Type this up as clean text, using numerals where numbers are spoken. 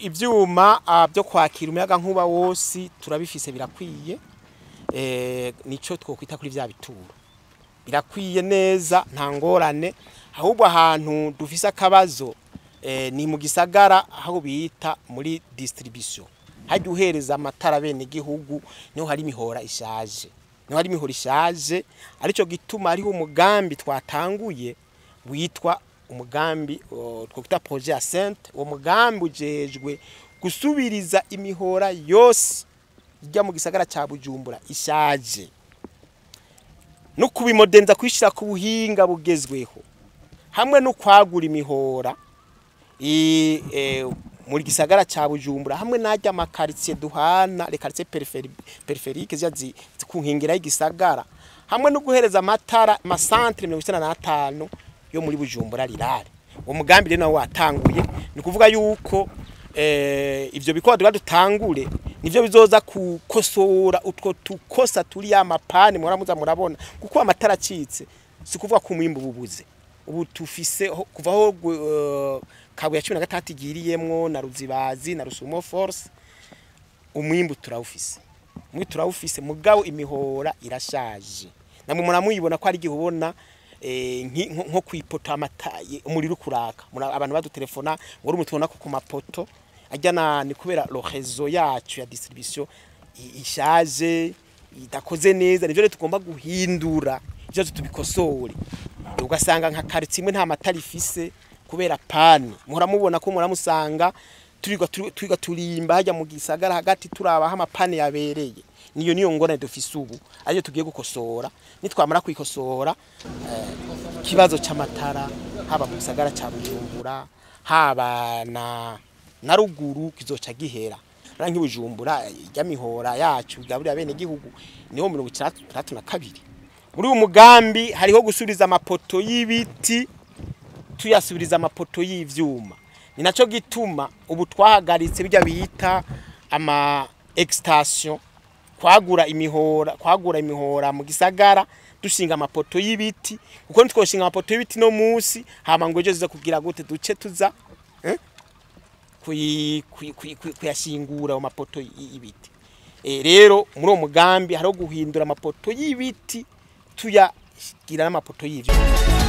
Ivyuma byo kwakira umuyaga nkuba wose turabifise, birakwiye. Nico twokwita kuri vya bituro, birakwiye neza, nta ngorane. Ahubwo ahantu dufise akabazo ni mu gisagara, aho bita muri distribution, hajya uhereza amatara bene gihugu, niho hari imihora ishaje, niho hari imihora ishaje. Arico gituma hariho umugambi twatanguye witwa umugambi twokwita projet Ascent. Uwo mugambi ujejwe gusubiriza imihora yose ijya mu gisagara ca Bujumbura ishaje no kubimodenza, kwishira ku buhinga bugezweho, hamwe no kwagura imihora muri gisagara ca Bujumbura, hamwe n'ajya ama quartier duhana, les quartiers périphériques ziya ku nkengera y'igisagara, hamwe no guhereza amatara ama centre 95 yo muri Bujumbura rural. Uwo mugambi rero nawo watanguye. Ni kuvuga yuko ivyo bikorwa tuba dutangure nivyo bizoza kukosora utwo tukosa turi ya ma panne muramuza murabona, kuko amatara acitse si kuvuga ko umwimbu bubuze. Ubu tufise kuva aho Kabuye ya 13 igiriyemwo na Ruzibazi na Rusumo Force, umwimbu turawufise, umwimbu turawufise, mugabo imihora irashaje. Namwe muramuyibona ko ari igihe ubona nko kwipoto amata umuriro kuraka, abantu badutelefona ngo rumutubona ko ku mapoto ajya na ni kubera le réseau yacu ya distribution ishaje, idakoze neza. Nivyo rero tugomba guhindura, ivyo tubikosore. Ugasanga nka quartier imwe nta matara ifise kubera panne. Muhora mubona ko muramusanga turiga turimba hajya mu gisagara hagati, turaba aho ama panne yabereye. Niyo ngorane dufise ubu, ariyo tugiye gukosora. Nitwamara kwikosora, ikibazo c'amatara haba mu gisagara ca Bujumbura, haba na ruguru, kizoca gihera. Ranki Bujumbura ijya mihora yacu gaburira bene gihugu niho 62. Muri uyu mugambi hariho gusubiriza amapoto y'ibiti, tuyasubiriza amapoto y'ivyuma. Ni naco gituma ubu twahagaritse bijya bita ama extension, kwagura imihora mu gisagara dushinga amapoto y'ibiti, kuko ntitwoshinga amapoto y'ibiti no munsi hama ngo ejo ziza kugira gute, duce tuza kuyashingura ayo mapoto y'ibiti. Rero muri uwo mugambi hariho guhindura amapoto y'ibiti, tuyagira n'amapoto y'ivyuma.